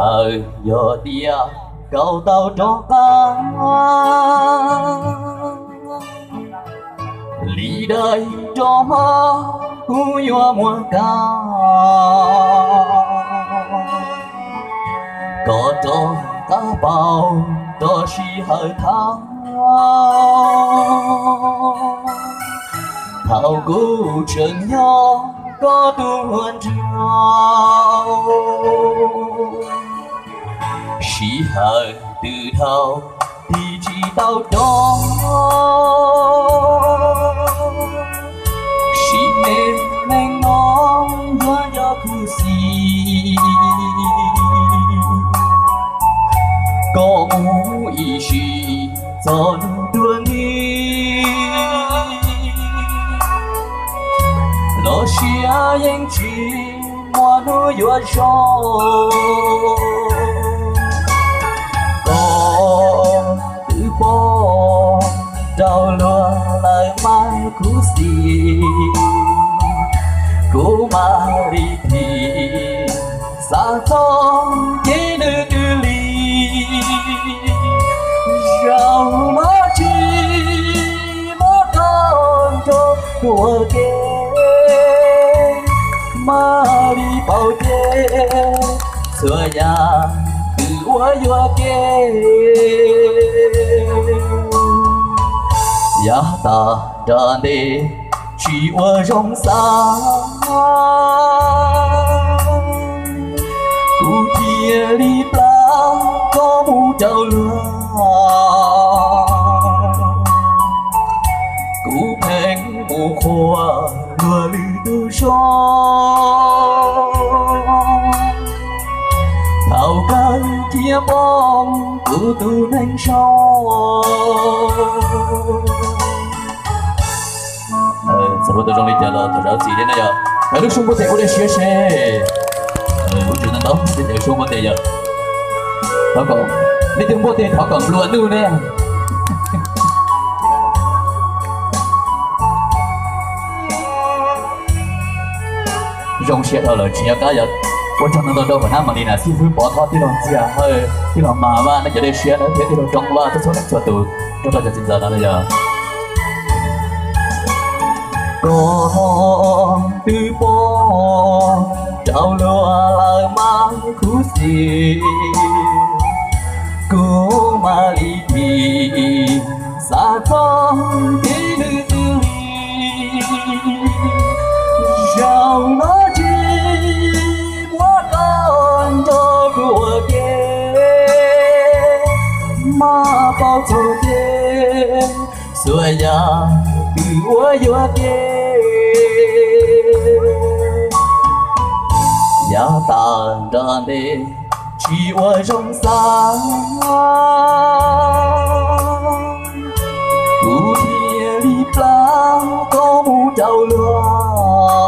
Aw, yog tias koj tau rov qab li dais rov hmo, kuv yuav muab koj, koj rov qab pauv rau sij hawm thab. Thaum kuv tseem nyob koj tus hluas nraug, sij hawm twb dhau, tig tsis tau rov, sim neej neeg no yuav yog khuv xim. Koj mus ib sim txog hnub tuag nti, los sis yeej tsis muaj hnub yuav zoo. Koj twb pom rau luag lawm mas khuv xim, kuv mam li thim xav txog ces nws twb lig. Zaum no tsis muab koj nrog ua ke, mam li pauv ces txhua yam twb ua yuam kev. Yav tas nram ntej tsis ua zoo xav, kuv cia li plam koj mus rau luag. Kuv pheej mus qhuas luag lwm tus zog, thaum kawg thiaj pom kuv tus neeg zoo. Txawm ua tau zoo li cas los thov zam txim thiab na yog. Lub suab npuaj teg ua dej siab seb. Ua tsaug ntau ntau, cov suab npuaj teg yog, thov kom, nej cov npuaj teg thov kom nplua nuj ne. Zoo siab dhau lawm tsis nco qab yog. Ua tsaug ntau ntau rau Huas Nab Mas Lis na, xib fwb Pov Thoj, tij laug Ntxiag Hawj, tij laug Mas Vaj, nej cov dej siab na thiab tij laug Roob Vaj, txhua txhua leej txhua tus, rau rau cov txiv ntxawm no na yog. Koj twb pom rau luag lawm mas khuv xim, kuv mam li thim xav txog ces nws twb lig. Zaum no tsis muab koj nrog kuv ua ke, mas pauv txog ces txhua yam twb ua yuam kev. Yav tas nram ntej tsis ua zoo xav, kuv thiaj li plam koj mus rau luag.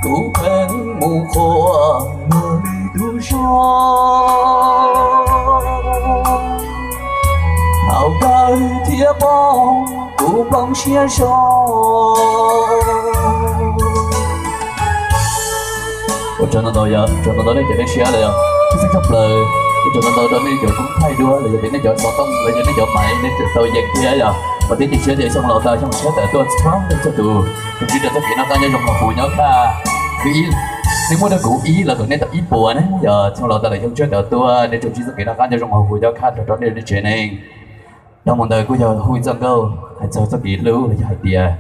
Kuv pheej mus qhuas luag lwm tus zog, thaum kawg thiaj pom kuv nplooj siab zoo. Ua tsaug ntau ntau yog, ua tsaug ntau ntau nej cov dej siab los yog peb xeeb tshaj plaws. Ua tsaug ntau ntau rau nej cov koob thaij duab los yog tias nej cov xov tooj los yog nej cov maiv nej tau yees thiab yog. Vam thiab cia siab tias xyoo laus tas xyoo tshiab tawm tuaj txhua leej txhua tus tsuas ntsib rau txoj kev noj qab nyob zoo hauv huv nyob khaj. Ib, nej muab rau kuv ib los kom nej tau ib puas ne, yog xyoo laus tas lawm xyoo tshiab tawm tuaj nej tsuas ntsib txoj kev noj qab nyob zoo hauv huv nyob khaj nrog rau nej lub tsev neeg. Dhau mus ntawd kuj yog hu ib txoj nkauj hais txog txoj kev hlub los yog hais tias